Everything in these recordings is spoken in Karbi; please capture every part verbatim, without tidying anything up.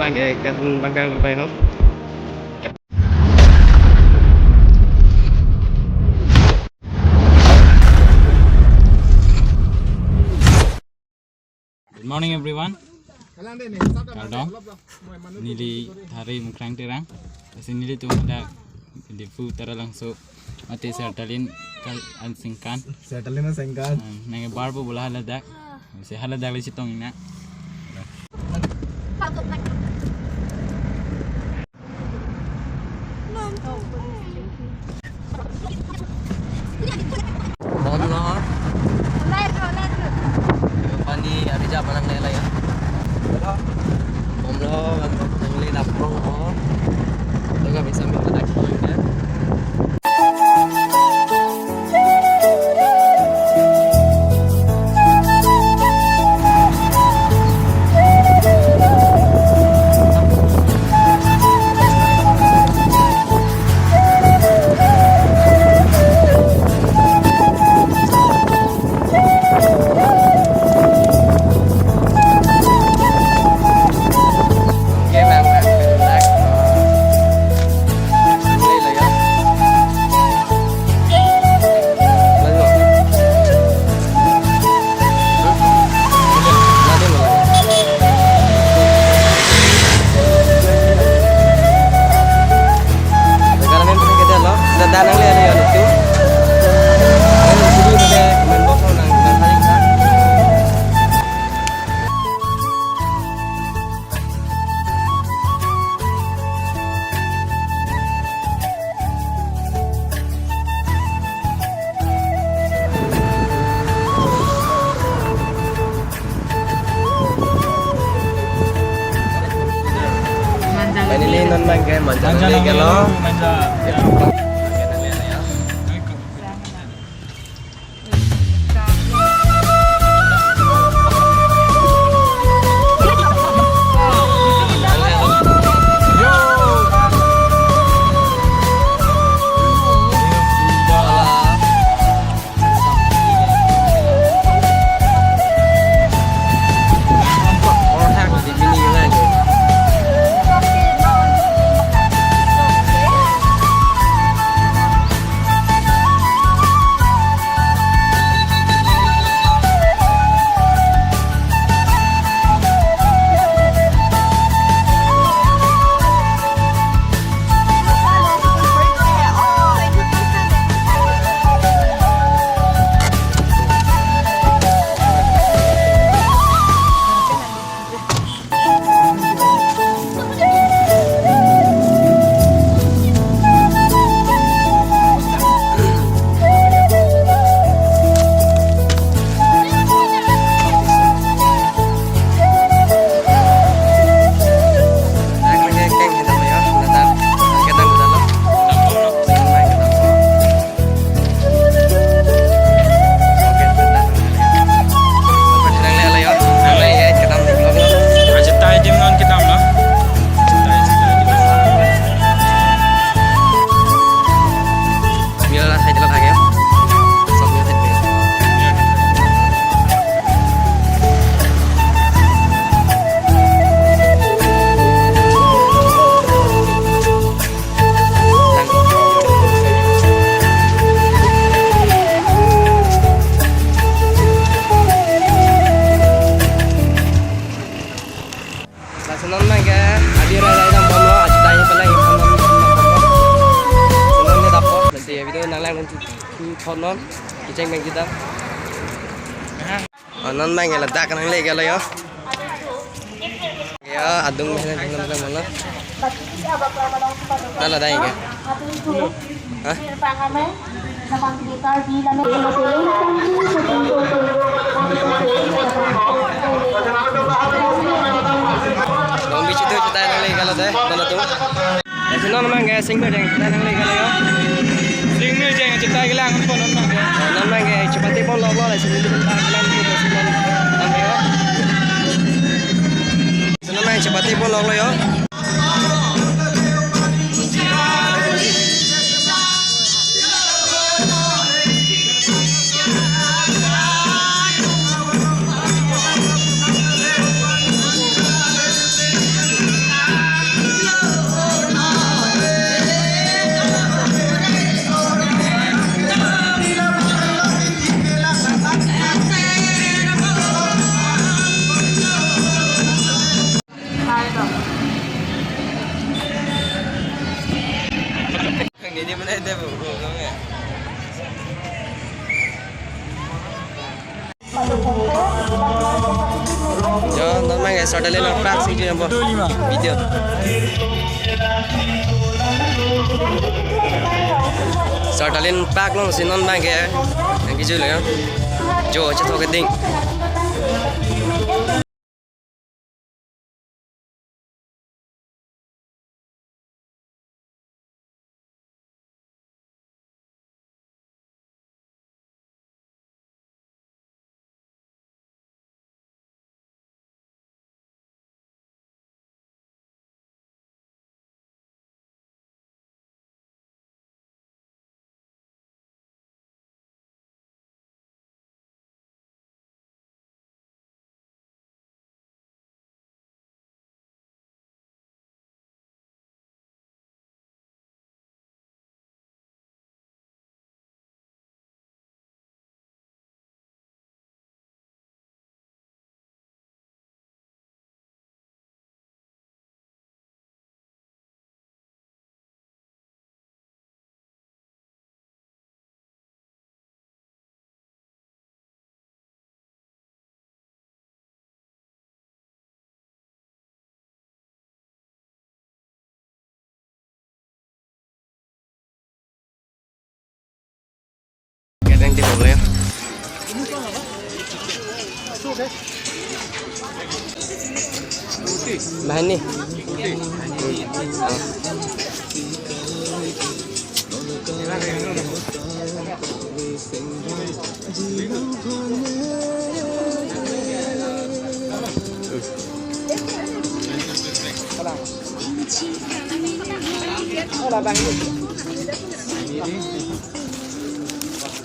Oke, kan bangkang pai ho. Good morning, everyone. Kardom. Neli Thari Mukrang Terang. Lasi nelitum hadak Diphu Taralangso mate Sertalin kal an singkan. Sertalin an singkan. Hmm, nangbar po bola haladak. Si haladak le chetong ina. Bomlo. Pani ari ja manang nela ya. Bomlo, nangle dapprong ho. Laga bisa minta daki ya. Finally, non abang ke Manja Manja nang nang kelo. Manja. Lason non abang ke, abi rai rai dam bomlo, aji tanya pala yang non non dam bomlo. Lason non ne dappo, lasi video nang lang nang tu tu thon non, kecheng bang kita. Oh, non abang ke ladak nang le ke lo yo. Ya, adung mena ding nam mena. Nala dai ke. Hah? Long Beach itu chetong nang le ke lo de, mana tu? Lason non abang ke Singmir Jeng chetong nang le ke lo yo. Singmir Jeng chetong ke lang pon non abang ke. Non abang ke chapati pon lo lo lason nelitum ta kelang tu lason non abang ke yo. Lason non abang chapati pon lo lo yo. Talent park si jumpo. Video. Sar talent park along si non abangke nangkejui lo ya. Jo chethok keding. Kadang di bawah ya. Nah, ini.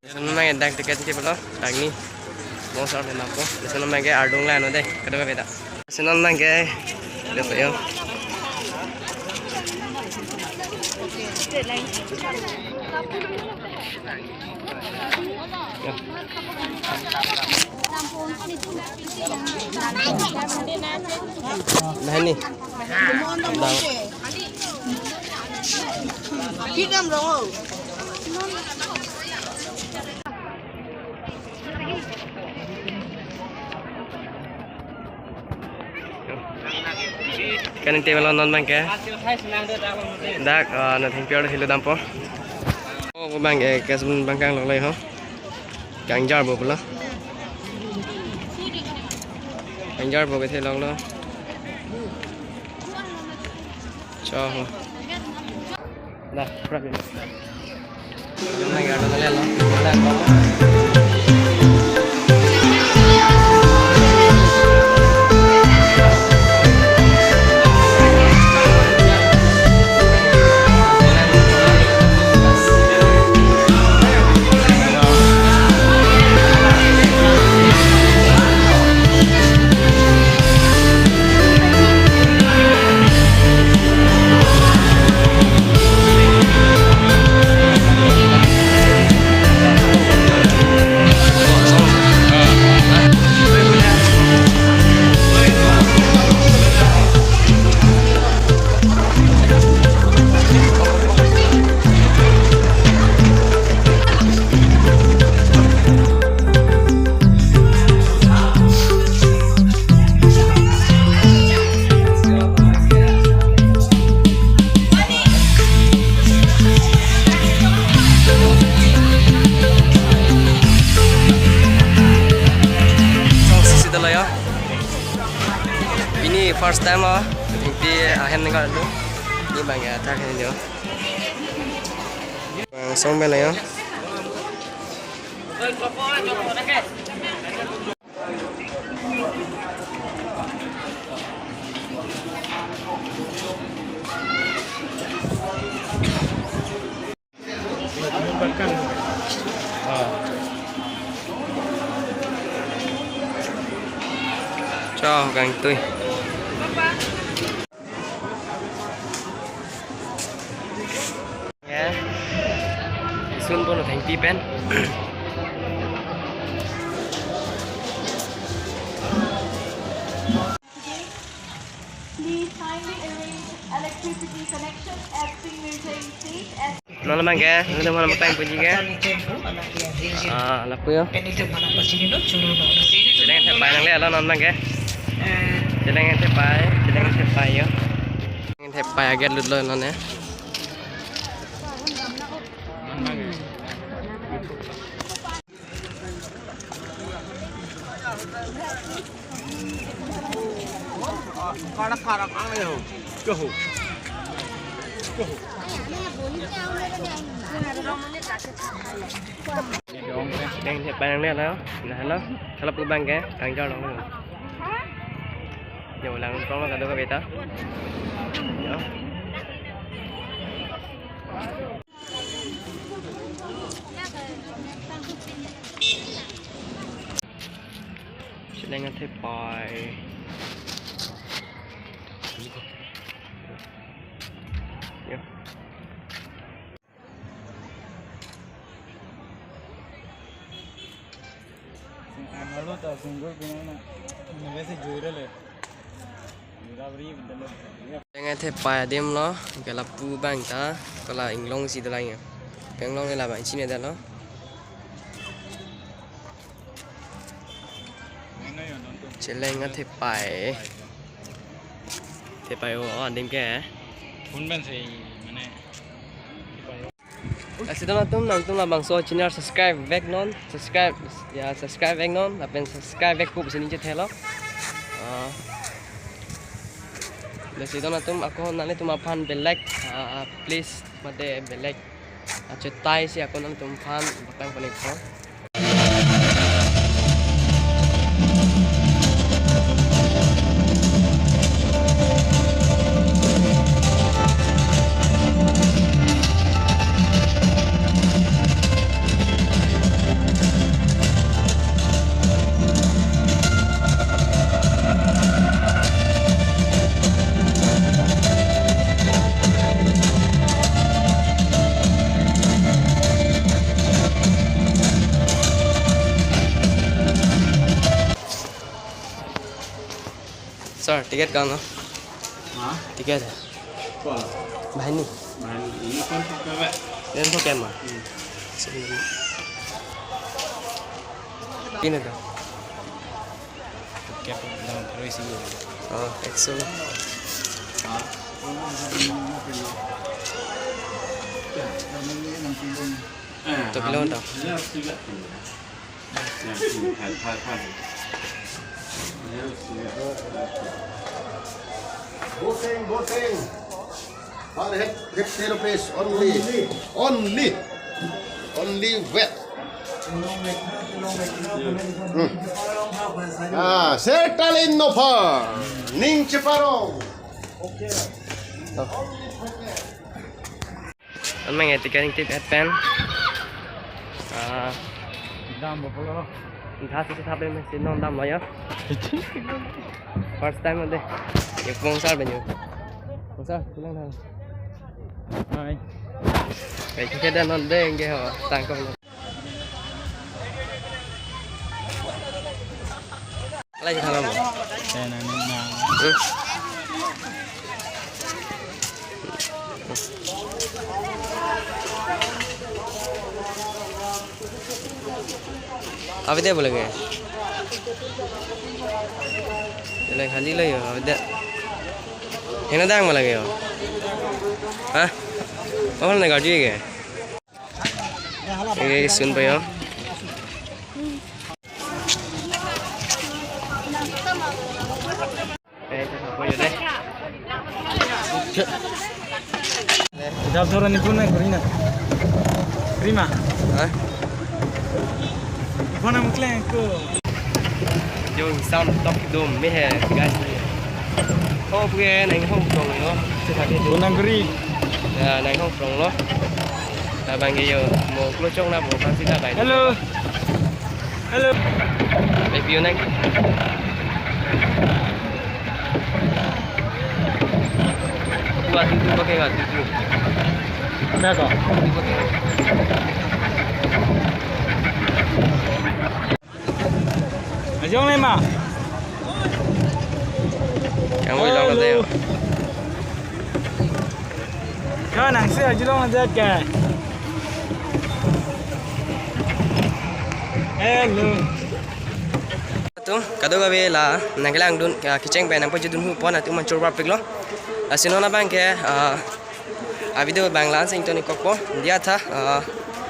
Lason abangke dak ticket si pulo, dak ni. Mo sar le napo. Lason abangke ardung la no de. Kadang beda. Lason abangke. Dek yo. Nah, ini. Nah. Kaning table non abangke. Dak, ah, na thengpi ardom helo dampo. Oh, abangke, kes abang kanglo lai ho. Kangjarpo pulo. Kangjarpo kethe longlo. Cho ho. Dah, berapa ini? Sisi dolo ya. Ini first time ah, ini ahem nengkar lo. Ini abangke athak ini yo. Bang song bela yo. Cho kangtui. Ya. Sunpo no thengpi pen. Please kindly arrange electricity connection at Singh Mirjai Stage at Non abangke, non abangke main punji ke. Ah, lapu yo. Sedang saya painang le, ala non abangke. Cheleng thepai, cheleng thepai yo. Cheleng thepai aget lutlo non ne. Karak karak ang yo. Yo. Cheleng thepai nangne lo, nahlo, kalapu abang ke, kangjor long. Yo, lang prong lo kado ka beta. Yo. Cheleng thepai. Yo. Sing ano lo ta sing gol pinang na. Nebe si jure le. Jura beri betul lo. Cheleng thepai adim lo, kalapu abang ta, kala inglong si dolang ya. Inglong le labang chine dalo. Cheleng thepai. Thepai o adim ke. Phone ban si mane. Lasi don atum, nangtum labangso channel subscribe vek non, subscribe, ya, subscribe vek non, lapen subscribe vek pusi ning chethelo. Ah. Lasi don atum, ako nanglitum aphan belek, ah, please, mate belek. Achetai si ako nanglitum aphan, batang panik ko. Sir, ticket kang no? Ha? Ticket. Kua? Bahini. Bahini. Ini kan pakai. Dan pakai ma? Hmm. Ini dah. Ticket dalam terus ini. Oh, exo. Ha? Eh, to kilo ta? Bosing, bosing. Per head, fifty rupees only. Only. Only wet. Hmm. Ah, sertalin nover. Ning cheparong. An mang ticket ning tip et pen. Ah. Dam bapolo. Dah sisi tapi masih non dam lo ya. First time ade. Ya pong sar banyu. Pong sar, bilang dah. Hai. Baik, kita dah non deh, enggak ho, tangkap non. Lagi salam. Eh, nang, nang. Hmm. Abi dia boleh ke? Boleh kali lo yo, abi dia. Hena dang boleh ke yo? Hah? Oh, na gaji ke? Oke, sun pa yo. Eh, itu apa ya deh? Jab thoran ni pun na kuri na. Kuri ma? Hah? Phone am kleng ko. Yo, sound top dum me hai, guys. Oh, pwe nang hong prong yo. Sisa ke dum. Gunang kuri. Ya, nang hong prong lo. Labang ke yo, mo klo chong na bo kan sita kai. Hello. Hello. Baik, view nang. Dua tujuh pakai nggak tujuh? Ada kok. Ajong le ma. Yang mau hilang kata ya. Hello. Kau nang si aji long aja ke. Hello. Tum kadokave la nangkelangdun, ah, kecheng pen nangpajudun hu pon atum man churwapiklo. Lasi non abang ke, ah, a video abang la-an si ingtonikokpo. Diya tha, ah,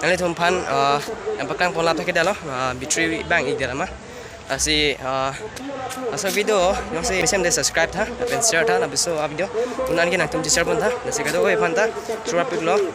nanglitumphan, ah, nangpaklang pon lap tha kedalo, ah, battery abang ik dela ma. Lasi, ah, laso video jongsi mesen de subscribe tha, lapen share tha, lapuson a video un-an ke nangtum share pon tha. Lasi kadokave aphan ta churwapiklo.